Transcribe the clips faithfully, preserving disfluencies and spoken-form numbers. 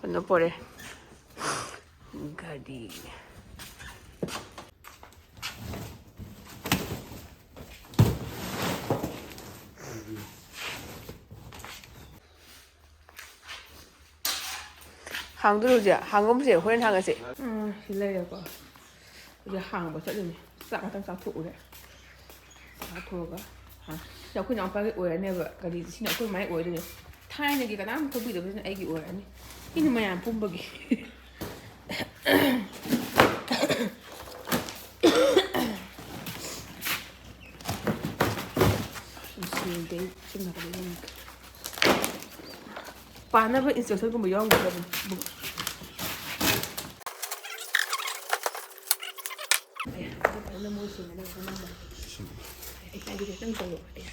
ꯀꯩꯅꯣ ꯄꯣꯔꯦ꯫ ꯒꯥꯔꯤ꯫ ꯍꯥꯡꯗꯣꯏꯔꯣ ꯍꯧꯖꯤꯛ? ꯍꯥꯡꯉꯝꯁꯦ, ꯍꯣꯔꯦꯟ ꯍꯥꯡꯉꯁꯦ꯫ ꯎꯝ, ꯁꯤ ꯂꯩꯔꯦꯀꯣ꯫ ꯍꯧꯖꯤꯛ ꯍꯥꯡꯕ ꯆꯠꯂꯤꯅꯦ꯫ ꯆꯥꯛ ꯈꯛꯇꯪ ꯆꯥꯊꯣꯛꯎꯔꯦ꯫ ꯆꯥꯊꯣꯛꯑꯒ ꯍꯥꯡ-, ꯁꯤ ꯑꯩꯈꯣꯏ ꯏꯅꯥꯎꯄꯥꯒꯤ ꯑꯣꯏꯔꯅꯦꯕ꯫ ꯒꯥꯔꯤꯁꯤꯅ ꯑꯩꯈꯣꯏ ꯃꯥꯏ ꯑꯣꯏꯗꯣꯏꯅꯦ꯫ ꯊꯥꯏꯅꯒꯤ ꯀꯅꯥꯝ ꯊꯧꯕꯤꯗꯕꯁꯤꯅ ꯑꯩꯒꯤ ꯑꯣꯏꯔꯅꯤ꯫ ꯁꯤꯅ ꯃꯌꯥꯝ ꯄꯨꯝꯕꯒꯤ꯫ ꯁꯤꯗꯩ ꯆꯨꯝꯅ ꯀꯩꯅꯣ ꯄꯥꯅꯕ instructionꯒꯨꯝꯕ ꯌꯥꯎꯔꯝꯒꯗꯕꯅꯤ꯫ ꯑꯩ ꯍꯥꯏꯗꯤ ꯐꯖꯅ ꯃꯣꯏ ꯁꯤꯟꯅꯅꯕ ꯍꯣꯠꯅꯕ꯫ ꯑꯩ ꯍꯥꯏꯗꯤ ꯈꯤꯇꯪ ꯇꯧꯔꯣ꯫ ꯑꯩ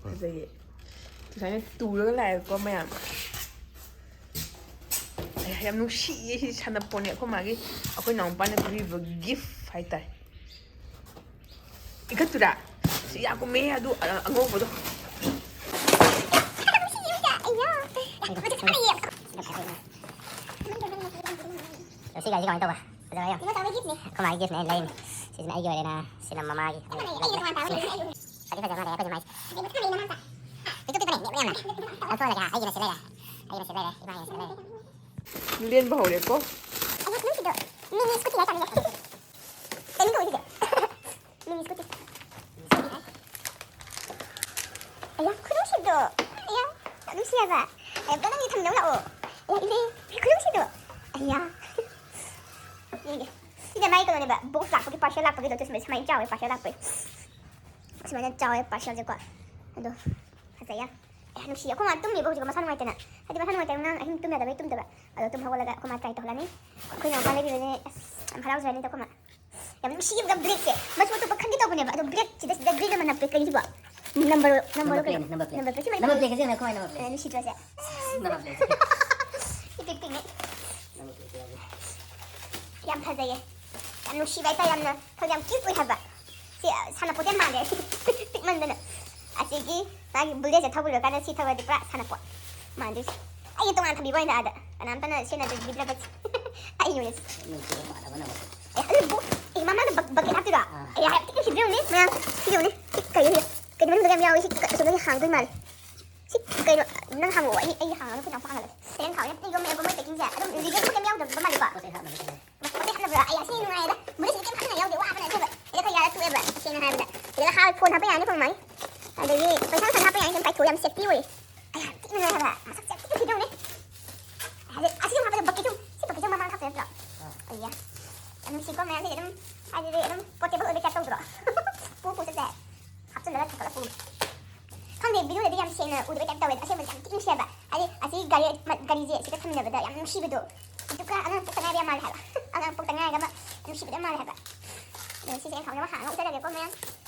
ꯐꯖꯩꯌꯦ꯫ ꯁꯨꯃꯥꯏꯅ ꯇꯨꯔꯒ ꯂꯥꯛꯑꯦꯀꯣ ꯃꯌꯥꯝ꯫ ꯑꯩ ꯌꯥꯝ ꯅꯨꯡꯁꯤꯌꯦ꯫ ꯁꯤ ꯁꯥꯟꯅꯄꯣꯠꯅꯦ ꯑꯩꯈꯣꯏ ꯃꯥꯒꯤ, ꯑꯩꯈꯣꯏ ꯏꯅꯥꯎꯄꯥꯅ ꯄꯤꯕꯤꯕ gift ꯍꯥꯏꯇꯥꯔꯦ꯫ ꯏꯈꯠꯇꯨꯔꯥ? ꯁꯤ ꯌꯥꯝ ꯀꯨꯝꯃꯦ ꯑꯗꯨ, ꯑ, ꯑꯉꯧꯕꯗꯣ꯫ ꯁꯤ ꯒꯥꯔꯤꯁꯤ ꯀꯃꯥꯏꯅ ꯇꯧꯕ? ꯐꯖꯕ꯭ꯔꯥ ꯌꯦꯡꯉꯣ꯫ ꯑꯩꯈꯣꯏ ꯃꯥꯒꯤ giftꯅꯦ, ꯂꯩꯔꯤꯅꯦ꯫ ꯁꯤꯁꯤꯅ ꯑꯩꯒꯤ ꯑꯣꯏꯔꯦꯅ, ꯁꯤꯅ ꯃꯃꯥꯒꯤ꯫ ꯐꯗꯤ ꯐꯖꯕ ꯃꯥꯜꯂꯦ, ꯑꯩꯈꯣꯏꯁꯨ ꯃꯥꯏꯁꯦ꯫ ꯄꯤꯛꯇꯨ ꯄꯤꯛꯄꯅꯦ, ꯅꯦꯝꯃꯦ ꯌꯥꯝꯅ꯫ ꯂꯧꯊꯣꯛꯍꯜꯂꯒꯦ, ꯑꯩꯒꯤꯅ ꯁꯤ ꯂꯩꯔꯦ, ꯑꯩꯒꯤꯅ ꯁꯤ ꯂꯩꯔꯦ, ꯏꯃꯥꯒꯤꯅ ꯁꯤ ꯂꯩꯔꯦ꯫ ꯂꯦꯟꯕ ꯍꯧꯔꯦꯀꯣ꯫ ꯑꯩ ꯅꯪꯒꯤꯗꯣ mini scooty ꯍꯥꯏꯇꯥꯔꯦꯅꯦ꯫ ꯀꯩꯅꯣ ꯇꯧꯔꯤꯁꯤꯗꯤ꯫ Mini scooty꯫ ꯑꯌꯥ, ꯈꯨꯅꯨꯡꯁꯤꯕꯗꯣ꯫ ꯑꯌꯥ, ꯌꯥꯝ ꯅꯨꯡꯁꯤ ꯍꯥꯏꯕ꯫ ꯑꯌꯥ, ꯅꯪꯒꯤ ꯊꯝꯅꯕ ꯂꯥꯛꯑꯣ꯫ ꯑꯌꯥ, ꯏꯃꯦ, ꯈꯨꯅꯨꯡꯁꯤꯗꯣ꯫ ꯑꯌꯥ꯫ ꯌꯦꯡꯒꯦ꯫ ꯁꯤꯅ ꯃꯥꯏ ꯀꯩꯅꯣꯅꯦꯕ, box ꯂꯥꯛꯄꯒꯤ, parcel ꯂꯥꯛꯄꯒꯤꯗꯣ, ꯁꯨꯃꯥꯏꯅ ꯆꯥꯎꯋꯦ, parcel ꯂꯥꯛꯄꯒꯤ꯫ ꯁꯨꯃꯥꯏꯅ ꯆꯥꯎꯋꯦ parcelꯁꯦꯀꯣ꯫ ꯑꯗꯣ ꯐꯖꯩ ꯌꯥꯝ꯫ ꯑꯦ, ꯅꯨꯡꯁꯤ꯫ ꯑꯩꯈꯣꯏ ꯃꯥ ꯇꯨꯝꯃꯤꯕ ꯍꯧꯖꯤꯛ ꯃꯁꯥ ꯅꯨꯡꯉꯥꯏꯇꯅ꯫ ꯍꯥꯏꯗꯤ ꯃꯁꯥ ꯅꯨꯡꯉꯥꯏꯇꯕꯅꯤꯅ ꯑꯍꯤꯡ ꯇꯨꯝ ꯌꯥꯗꯕꯩ ꯇꯨꯝꯗꯕ꯫ ꯑꯗꯣ ꯇꯨꯝ ꯍꯧꯒꯠꯂꯒ ꯑꯩꯈꯣꯏ ꯃꯥ try ꯇꯧꯍꯜꯂꯅꯤ꯫ ꯑꯩꯈꯣꯏ ꯏꯅꯥꯎꯄꯥ ꯂꯩꯕꯤꯕꯅꯦ꯫ ꯑꯁ, ꯌꯥꯝ ꯍꯔꯥꯎꯖꯔꯅꯤꯗ ꯑꯩꯈꯣꯏ ꯃꯥ꯫ ꯌꯥꯝ ꯅꯨꯡꯁꯤꯕ blackꯁꯦ꯫ ꯃꯆꯨ ꯑꯇꯣꯞꯄ ꯈꯟꯒꯦ ꯇꯧꯕꯅꯦꯕ꯫ ꯑꯗꯣ blackꯁꯤꯗ, ꯁꯤꯗ greenꯅ ꯃꯅꯞꯄꯦ꯫ ꯀꯔꯤꯁꯤꯕꯣ? Number, number number plateꯅꯦ, number plate꯫ Number plate꯫ ꯁꯤ ꯃꯅꯤꯄꯨꯔꯤ number plateꯁꯦ ꯌꯦꯡꯉꯨ, ꯑꯩꯈꯣꯏ number plate꯫ ꯑꯦ, ꯅꯨꯡꯁꯤꯗ꯭ꯔꯣ ꯁꯦ? Number plateꯁꯦ ꯌꯦꯡꯉꯨ꯫ ꯏꯄꯤꯛ ꯄꯤꯛꯅ꯫ Number plateꯁꯦ ꯌꯦꯡꯉꯨ꯫ ꯌꯥꯝ ꯐꯖꯩꯌꯦ꯫ ꯌꯥꯝ ꯅꯨꯡꯁꯤꯕ ꯍꯥꯏꯇꯥꯔꯦ, ꯌꯥꯝꯅ ꯈꯪꯗꯦ, ꯌꯥꯝ cute ꯑꯣꯏ ꯍꯥꯏꯕ꯫ ꯁꯤ, ꯑ, ꯁꯥꯟꯅꯄꯣꯠ ꯌꯥꯝ ꯃꯥꯜꯂꯦ꯫ ꯄꯤꯛꯃꯟꯗꯅ꯫ ꯑꯁꯤꯒꯤ ꯃꯥꯒꯤ bladeꯁꯦ ꯊꯧꯕ ꯂꯣꯏꯔꯀꯥꯟꯗ ꯁꯤ ꯊꯧꯔꯗꯤ ꯄꯨꯔꯥ ꯁꯥꯟꯅꯄꯣꯠ ꯃꯥꯟꯗꯣꯏꯁꯦ꯫ ꯑꯩꯒꯤ ꯇꯣꯉꯥꯟ ꯊꯝꯕꯤꯕ ꯋꯥꯅꯤꯗ ꯑꯥꯗ꯫ ꯀꯅꯥꯝꯇꯅ ꯁꯤꯖꯤꯟꯅꯗꯕꯤꯗ꯭ꯔꯕ ꯑꯩ unit꯫ ꯅꯨꯡꯁꯤꯕ ꯃꯥꯟꯅꯕ ꯅꯪ꯫ ꯑꯦ, ꯑꯗꯨꯕꯨ, ꯑꯦ, ꯃꯃꯥꯗ ꯕꯛ-, bucket ꯍꯥꯞꯇꯣꯏꯔꯣ? ꯑꯥ꯫ ꯑꯦ, ꯌꯥꯔꯦ, ꯇꯤꯛ ꯇꯤꯛ ꯌꯦꯡꯉꯨꯅꯦ, ꯃꯌꯥꯝ꯫ ꯁꯤ ꯌꯦꯡꯉꯨꯅꯦ꯫ ꯁꯤ ꯀꯩꯅꯣ? ꯀꯩꯅꯣ ꯃꯅꯨꯡꯗ ꯌꯥꯝ ꯌꯥꯎꯋꯤ꯫ ꯁꯤ ꯀ-, ꯑꯁꯣꯝꯗꯒꯤ ꯍꯥꯡꯗꯣꯏ ꯃꯥꯜꯂꯦ꯫ ꯁꯤ ꯀꯩꯅꯣ? ꯅꯪ ꯍꯥꯡꯉꯛꯑꯣ, ꯑꯩ, ꯑꯩ ꯍꯥꯡꯉꯒ ꯑꯩꯈꯣꯏ ꯅꯥꯎꯄꯥ ꯍꯥꯡꯍꯜꯂꯒꯦ꯫ ꯁꯦꯀꯦꯟ ꯈꯥꯎ ꯌꯥꯝ ꯌꯣꯝꯃꯦꯕ ꯃꯣꯏ packingꯁꯦ꯫ ꯑꯗꯨꯝ reject ꯀꯩꯝ ꯌꯥꯎꯗꯕ ꯃꯥꯜꯂꯦꯀꯣ? ꯄꯣꯠ ꯆꯩ ꯍꯥꯞꯅꯕ ꯈꯛꯇꯅꯦ꯫ ꯄꯣꯠ ꯆꯩ ꯍꯥꯞꯅꯕ꯭ꯔꯥ? ꯑꯩ ꯑꯁꯤ ꯅꯨꯡꯉꯥꯏꯔꯦꯗ꯫ ꯃꯣꯏꯁꯤꯗꯤ ꯀꯩꯝ ꯍꯥꯞꯅꯤꯡꯉꯥꯏ ꯌꯥꯎꯗꯦ, ꯋꯥꯕꯅ ꯑꯁꯦꯡꯕ꯫ ꯁꯤꯗ ꯈꯔ ꯌꯥꯔ ꯇꯣꯛꯑꯦꯕ, ꯇꯁꯦꯡꯅ ꯍꯥꯏꯔꯕꯗ꯫ ꯁꯤꯗ ꯍꯥꯞ-, phone ꯍꯥꯞꯄ ꯌꯥꯔꯅꯤ ꯐꯪ ꯃꯥꯜꯂꯤ꯫ ꯑꯗꯒꯤ ꯄꯩꯁꯥ ꯅꯨꯡꯁꯥ ꯍꯥꯞꯄ ꯌꯥꯔꯅꯤ, ꯑꯗꯨꯝ ꯄꯥꯏꯊꯣꯛꯑ ꯌꯥꯝ safety ꯑꯣꯏ꯫ ꯑꯩ ꯌꯥꯝ ꯊꯤ ꯅꯨꯡꯉꯥꯏ ꯍꯥꯏꯕ꯫ ꯃꯁꯛꯁꯦ ꯌꯥꯝ ꯊꯤ ꯐꯖꯕꯅꯦ꯫ ꯑꯗꯩ ꯑꯁꯤ ꯑꯗꯨꯝ ꯍꯥꯞꯄꯗ bucketꯁꯨ, ꯁꯤ bucketꯁꯨ ꯃꯃꯥꯡ ꯍꯥꯞꯇꯣꯏ ꯅꯠꯇ꯭ꯔꯣ? ꯑꯥ꯫ ꯑꯩꯌꯥ꯫ ꯌꯥꯝ ꯅꯨꯡꯁꯤꯀꯣ ꯃꯌꯥꯝꯁꯦ ꯑꯗꯨꯝ, ꯍꯥꯏꯗꯤ ꯑꯗꯨꯝ portable ꯑꯣꯏꯕ type ꯇꯧꯗ꯭ꯔꯣ? ꯄꯨ ꯄꯨ ꯆꯠꯁꯦ꯫ ꯍꯥꯞꯆꯤꯜꯂꯒ ꯊꯥꯡꯒꯠꯂ ꯄꯨ꯫ ꯈꯪꯗꯦ, videoꯗꯗꯤ ꯌꯥꯝ ꯁꯦꯡꯅ ꯎꯗꯕꯩ type ꯇꯧꯋꯦ, ꯑꯁꯦꯡꯕꯗꯤ ꯌꯥꯝ ꯊꯤ ꯅꯨꯡꯁꯤ ꯍꯥꯏꯕ꯫ ꯍꯥꯏꯗꯤ ꯑꯁꯤ ꯒꯥꯔꯤ, ꯃ-, ꯒꯥꯔꯤꯁꯦ ꯁꯤꯗ ꯊꯝꯃꯤꯟꯅꯕꯗ ꯌꯥꯝ ꯅꯨꯡꯁꯤꯕꯗꯣ꯫ ꯑꯗꯨꯒ ꯑꯉꯥꯡ ꯄꯣꯛꯇ ꯉꯥꯏꯔꯤ ꯌꯥꯝ ꯃꯥꯜꯂꯦ ꯍꯥꯏꯕ꯫ ꯑꯉꯥꯡ ꯄꯣꯛꯇ ꯉꯥꯏꯔꯒ ꯑꯃ ꯅꯨꯡꯁꯤꯕꯗ ꯌꯥꯝ ꯃꯥꯜꯂꯦ ꯍꯥꯏꯕ꯫ ꯑꯗꯣ ꯁꯤꯁꯦ ꯑꯩꯅ ꯈꯪꯗꯕ ꯍꯥꯡꯉ ꯎꯠꯆꯔꯒꯦꯀꯣ ꯃꯌꯥꯝ꯫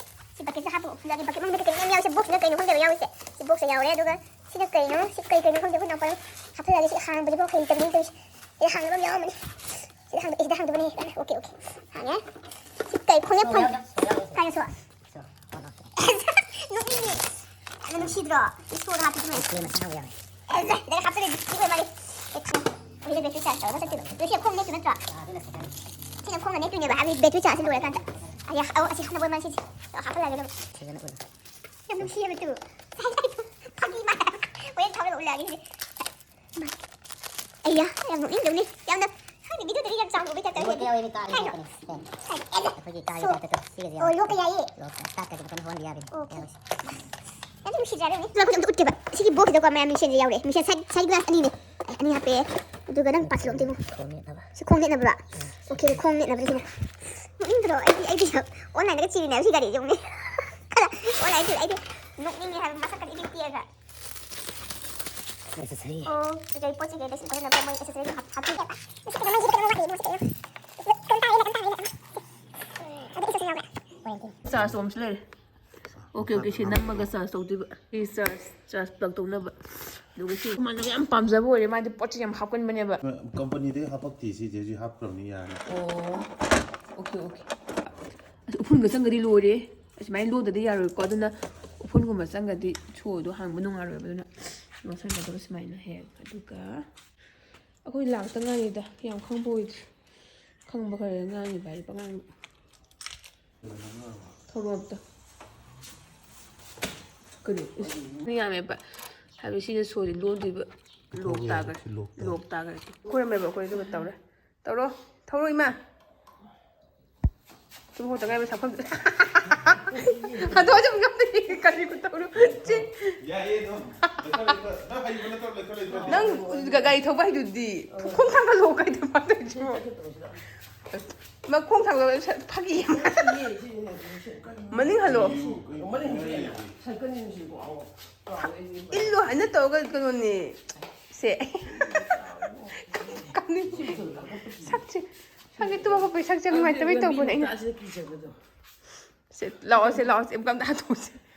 ꯁꯤ bucketꯁꯦ ꯍꯥꯞꯄꯨ ꯎꯠꯂꯒꯦ꯫ Bucket ꯃꯅꯨꯡꯗ ꯀꯩꯅꯣ ꯃꯌꯥꯝ ꯌꯥꯎꯔꯤꯁꯦ, boxꯁꯤꯗ ꯀꯩꯅꯣ ꯈꯪꯗꯦꯕ ꯌꯥꯎꯔꯤꯁꯦ꯫ ꯁꯤ boxꯁꯦ ꯌꯥꯎꯔꯦ, ꯑꯗꯨꯒ ꯁꯤꯅ ꯀꯩꯅꯣ? ꯁꯤ ꯀꯩ ꯀꯩꯅꯣ ꯈꯪꯗꯦ, ꯑꯩꯈꯣꯏ ꯅꯥꯎꯄꯥꯅ ꯍꯥꯞꯆꯜꯂꯒꯦ꯫ ꯁꯤ ꯍꯥꯡꯕꯁꯤꯐꯥꯎ ꯍꯩꯇꯕꯅꯤ ꯇꯧꯔꯤꯁꯦ꯫ ꯁꯤꯗ ꯍꯥꯡꯅꯕ ꯑꯃ ꯌꯥꯎꯔꯝꯃꯅꯤ꯫ ꯁꯤꯗ ꯍꯥꯡꯗꯣꯛ-, ꯁꯤꯗ ꯍꯥꯡꯗꯣꯛꯄꯅꯦ꯫ OK, OK꯫ ꯍꯥꯡꯉꯦ꯫ ꯁꯤ ꯀꯩ ꯈꯣꯡꯅꯦ ꯐꯣꯟ? ꯀꯥꯏꯗ ꯁꯣ? ꯅꯣꯛꯅꯤꯡꯉꯦ꯫ ꯌꯥꯝꯅ ꯅꯨꯡꯁꯤꯗ꯭ꯔꯣ? ꯁꯤ ꯁꯣꯗ ꯍꯥꯞꯄꯤꯁꯤ ꯃꯩ꯫ ꯁꯤꯗ ꯍꯥꯞꯆꯜꯂꯦ, ꯁꯤ ꯑꯣꯏ ꯃꯥꯜꯂꯦ꯫ ꯑꯦ, ꯁꯤꯗ ꯈꯥꯛꯆꯜꯂꯦ, ꯁꯤ ꯑꯣꯏ ꯃꯥꯜꯂꯦ꯫ ꯑꯦ, ꯁꯤ꯫ ꯑꯩꯈꯣꯏꯁꯦ battery charge ꯇꯧꯔꯒ ꯆꯠꯇꯣꯏꯕ꯫ ꯑꯗꯣ ꯁꯤ ꯈꯣꯡ ꯅꯦꯠꯇꯨ ꯅꯠꯇ꯭ꯔꯣ? ꯁꯤꯅ ꯈꯣꯡꯅ ꯅꯦꯠꯇꯣꯏꯅꯦꯕ, ꯍꯥꯏꯕꯗꯤ battery chargeꯁꯤ ꯂꯣꯏꯔꯀꯥꯟꯗ꯫ ꯑꯗꯩ, ꯑꯧ, ꯑꯁꯤ ꯍꯥꯞꯅꯕ ꯑꯣꯏ ꯃꯥꯜꯂꯦ ꯁꯤꯁꯦ꯫ ꯑꯗꯣ ꯍꯥꯞꯍꯜꯂꯒꯦ ꯑꯗꯨꯝ꯫ ꯁꯤꯗꯅ ꯑꯣꯏ꯫ ꯌꯥꯝ ꯅꯨꯡꯁꯤꯌꯦꯕ ꯇꯨ꯫ ꯐꯥꯒꯤ ꯃꯥꯜꯂꯦ꯫ ꯍꯣꯔꯦꯟ ꯊꯥꯎꯔꯒ ꯎꯠꯂꯛꯑꯒꯦ ꯁꯤꯁꯦ꯫ ꯑꯩꯌꯥ, ꯌꯥꯝ ꯅꯣꯛꯅꯤꯡꯗꯧꯅꯤ꯫ ꯌꯥꯝꯅ, ꯈꯪꯗꯦ, videoꯗꯗꯤ ꯌꯥꯝ ꯆꯥꯎꯅ ꯎꯕꯩ type ꯇꯧꯋꯦ꯫ ꯌꯥꯎꯋꯦ, ꯀꯥꯏꯗ ꯀꯥꯏꯗ ꯌꯥꯎꯕꯅꯦ꯫ ꯀꯥꯏꯗ? ꯑꯦ, ꯑꯦ꯫ ꯑꯩꯈꯣꯏꯒꯤ ꯀꯥꯒꯤ ꯁꯣ꯫ Typeꯇ ꯇꯧ꯫ ꯁꯤꯒꯁꯦ ꯑꯣ, ꯌꯥꯎꯋꯦ꯫ ꯂꯣꯛꯄ ꯌꯥꯏꯌꯦ꯫ ꯂꯣꯛꯄ꯫ ꯇꯥꯛꯀꯁꯦ ꯃꯈꯣꯏꯅ ꯍꯣꯟꯕ ꯌꯥꯕꯅꯤ꯫ ꯑꯣ꯫ ꯌꯥꯎꯋꯦ꯫ ꯌꯥꯝ ꯅꯨꯡꯁꯤꯖꯥꯠꯅꯤ꯫ ꯑꯗꯨ ꯑꯩꯈꯣꯏꯁꯦ ꯑꯝꯇ ꯎꯠꯀꯦꯕ꯫ ꯁꯤꯒꯤ boxꯁꯤꯗꯀꯣ ꯃꯌꯥꯝ ꯃꯤꯡꯁꯦꯟꯁꯦ ꯌꯥꯎꯔꯦ꯫ ꯃꯤꯡꯁꯦꯟ side, side glass ꯑꯅꯤꯅꯦ꯫ ꯑꯦ, ꯑꯅꯤ ꯍꯥꯞꯄꯦ꯫ ꯑꯗꯨꯒ ꯅꯪ ꯄꯥꯁꯤꯜꯂꯣ ꯑꯝꯇ ꯌꯦꯡꯉꯣ꯫ ꯈꯣꯡ ꯅꯦꯠꯅꯕ꯫ ꯁꯤ ꯈꯣꯡ ꯅꯦꯠꯅꯕ꯭ꯔꯣ? ꯎꯝ꯫ OK, ꯈꯣꯡ ꯅꯦꯠꯅꯕꯗ ꯁꯤꯅ꯫ ꯅꯣꯛꯅꯤꯡꯗ꯭ꯔꯣ? ꯑꯩꯗꯤ, ꯑꯩꯗꯤ onlineꯗꯒ ꯆꯦꯜꯂꯤꯅꯦ ꯍꯥꯏꯕ ꯁꯤ ꯒꯥꯔꯤꯁꯦ ꯌꯦꯡꯉꯨꯅꯦ꯫ ꯈꯔ onlineꯗ ꯑꯩꯗꯤ ꯅꯣꯛꯅꯤꯡꯉꯦ ꯍꯥꯏꯕ, ꯃꯁꯛꯀꯗꯤ ꯏꯄꯤꯛ ꯄꯤꯛꯑꯒ꯫ Accessory꯫ ꯑꯣ, ꯀꯩꯀꯩ ꯄꯣꯠ ꯆꯩ ꯀꯩ ꯂꯩꯁꯤꯟ ꯈꯣꯠꯆꯤꯟꯅꯕ ꯃꯣꯏ accessory ꯍꯥꯞ-, ꯍꯥꯞꯄꯤꯔꯦ꯫ ꯃꯁꯤ ꯀꯩꯅꯣ, ꯃꯁꯤ ꯀꯩꯅꯣ ꯋꯥꯠꯂꯤ, ꯃꯁꯤ ꯀꯩꯅꯣ꯫ ꯀꯩꯅꯣ ꯇꯥꯔꯦꯅꯦ, ꯀꯩꯅꯣ ꯇꯥꯔꯦꯅꯦ꯫ ꯑꯗꯨ accessory ꯌꯥꯎꯔꯦ꯫ Charge ꯑꯃꯁꯨ ꯂꯩꯔꯦ꯫ OK, OK, ꯁꯤ ꯅꯝꯃꯒ charge ꯇꯧꯗꯣꯏꯕ꯫ ꯁꯤ charge, charge plug ꯇꯧꯅꯕ꯫ ꯑꯗꯨꯒ ꯁꯤ ꯏꯃꯥꯟꯅꯕ ꯌꯥꯝ ꯄꯥꯝꯖꯕ ꯑꯣꯏꯔꯦ, ꯃꯥꯗꯤ ꯄꯣꯠꯁꯦ ꯌꯥꯝ ꯍꯥꯞꯀꯟꯕꯅꯦꯕ꯫ ꯀꯝꯄꯅꯤꯗꯒꯤ ꯍꯥꯞꯄꯛꯇꯦ ꯁꯤꯁꯦ, ꯍꯧꯖꯤꯛ ꯍꯥꯞꯈ꯭ꯔꯕꯅꯤ ꯌꯥꯔꯅꯤ꯫ ꯑꯣ, OK, OK꯫ ꯑꯁ, ꯎꯐꯨꯟꯒ ꯆꯪꯒꯗꯤ ꯂꯣꯏꯔꯦ꯫ ꯑꯁꯨꯃꯥꯏꯅ ꯂꯣꯗꯗꯤ ꯌꯥꯔꯣꯏꯀꯣ, ꯑꯗꯨꯅ ꯎꯐꯨꯟꯒꯨꯝꯕ ꯆꯪꯒꯗꯤ ꯁꯣꯗꯣ ꯍꯥꯡꯕ ꯅꯨꯡꯉꯥꯏꯔꯣꯏꯕ, ꯑꯗꯨꯅ ꯉꯥꯡꯁꯟꯒꯗꯕ ꯁꯨꯃꯥꯏꯅ ꯍꯦꯛ, ꯑꯗꯨꯒ ꯑꯩꯈꯣꯏ ꯂꯥꯛꯇ ꯉꯥꯏꯔꯤꯗ, ꯌꯥꯝ ꯈꯪꯕ ꯑꯣꯏꯗ꯭ꯔꯤ꯫ ꯈꯪꯕ ꯈꯔ ꯉꯥꯡꯉꯤꯕ ꯍꯥꯏꯗꯤ ꯄꯉꯥꯡ꯫ ꯊꯧꯔꯣ ꯑꯝꯇ꯫ ꯀꯔꯤ? ꯃꯤ ꯌꯥꯝꯃꯦꯕ꯫ ꯍꯥꯏꯕꯗꯤ ꯁꯤꯅ ꯁꯣꯗꯤ ꯂꯣꯟꯗꯣꯏꯕ꯫ ꯂꯣꯛ ꯇꯥꯈ꯭ꯔꯦ꯫ ꯂꯣꯛ ꯇꯥꯈ꯭ꯔꯦ꯫ ꯀꯣꯏꯔꯝꯃꯦꯕ ꯑꯩꯈꯣꯏ ꯑꯗꯨꯒ ꯇꯧꯔꯦ꯫ ꯇꯧꯔꯣ꯫ ꯊꯧꯔꯣ ꯏꯃꯥ꯫ ꯇꯨꯝ ꯍꯧꯒꯠꯇ ꯉꯥꯏꯕ ꯁꯛꯐꯝꯗꯨꯗ꯫ ꯍꯟꯗꯣꯛꯑ ꯁꯨꯝ ꯉꯝꯗꯦ꯫ ꯀꯔꯤ ꯈꯨꯇꯧꯅꯣ? ꯆꯦ꯫ ꯌꯥꯏꯌꯦ ꯑꯗꯨꯝ꯫ ꯂꯩꯈꯠ, ꯂꯩꯈꯠ꯫ ꯅꯪ ꯍꯩꯕ ꯅꯠꯇ꯭ꯔꯣ? ꯂꯩꯈꯠ, ꯂꯩꯈꯠ꯫ ꯅꯪ ꯒꯥꯔꯤ ꯊꯧꯕ ꯍꯩꯗꯨꯗꯤ꯫ ꯈꯣꯡ ꯊꯥꯡꯒꯠꯂꯣ, ꯀꯩꯗꯧꯕ ꯇꯧꯔꯤꯁꯤꯕꯣ? ꯃꯈꯣꯡ ꯊꯥꯡꯒꯠꯂꯣ, ꯐꯥꯒꯤ꯫ ꯃꯅꯤꯡ ꯍꯜꯂꯣ꯫ ꯏꯜꯂꯨ ꯍꯥꯏꯅ ꯇꯧꯔꯒ ꯀꯩꯅꯣꯅꯦ꯫ ꯁꯦ꯫ ꯀꯥꯅꯤꯡ-, ꯁꯛꯁꯦ꯫ ꯈꯪꯗꯦ, ꯇꯨꯝ ꯍꯧꯒꯠꯄꯩ ꯁꯛꯁꯦ ꯌꯥꯝ ꯅꯨꯡꯉꯥꯏꯇꯕꯩ ꯇꯧꯕꯅꯦ ꯑꯩꯅ꯫ ꯁꯦ, ꯂꯥꯛꯑꯣ, ꯁꯦ, ꯂꯥꯛꯑꯣ, ꯁꯦ, ꯑꯝꯇ ꯍꯥꯠꯇꯣꯛꯁꯦ꯫